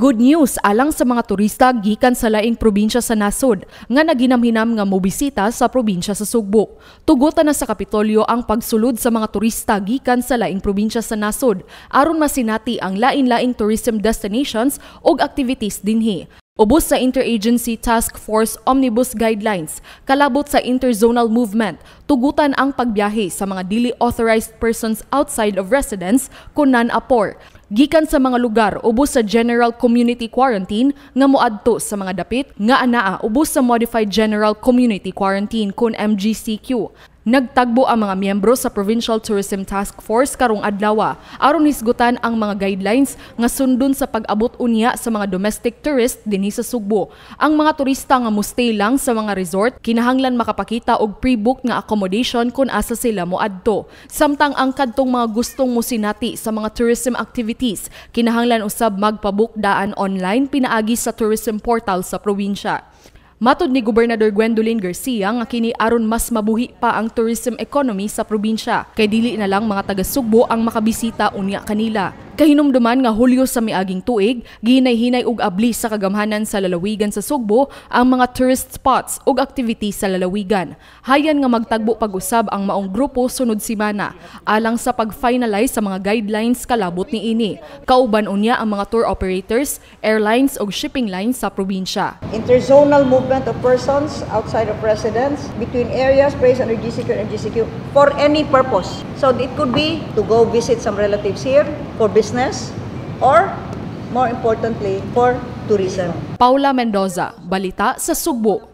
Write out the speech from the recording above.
Good news alang sa mga turista gikan sa laing probinsya sa nasod nga naginamhinam nga mobisita sa probinsya sa Sugbo. Tugutan na sa Kapitolyo ang pagsulod sa mga turista gikan sa laing probinsya sa nasod aron masinati ang lain-laing tourism destinations ug activities dinhi. Ubos sa Interagency Task Force Omnibus Guidelines, kalabot sa interzonal movement, tugutan ang pagbiyahe sa mga dili authorized persons outside of residence kun non-apor gikan sa mga lugar ubos sa General Community Quarantine nga moadto sa mga dapit nga anaa ubos sa Modified General Community Quarantine kun MGCQ. Nagtagbo ang mga miyembro sa Provincial Tourism Task Force karong adlaw aron hisgutan ang mga guidelines nga sundon sa pag-abot unya sa mga domestic tourist dinhi sa Sugbo. Ang mga turista nga mo-stay lang sa mga resort kinahanglan makapakita og pre-booked nga accommodation kung asa sila moadto. Samtang ang kadtong mga gustong mosinati sa mga tourism activities kinahanglan usab magpabook daan online pinaagi sa tourism portal sa probinsya. Matod ni Gobernador Gwendolyn Garcia nga kini aron mas mabuhi pa ang tourism economy sa probinsya kay dili na lang mga taga Sugbo ang makabisita unya kanila. Kahinumduman nga Hulyo sa miaging tuig, gihinay-hinay og abli sa kagamhanan sa lalawigan sa Sugbo ang mga tourist spots ug activities sa lalawigan. Hayan nga magtagbo pag-usab ang maong grupo sunod simana alang sa pag-finalize sa mga guidelines kalabot niini. Kauban unya ang mga tour operators, airlines ug shipping lines sa probinsya. Interzonal movement of persons outside of residence between areas placed under GCQ and MGCQ for any purpose. So it could be to go visit some relatives here, for business, or more importantly, for tourism. Paula Mendoza, Balita sa Sugbo.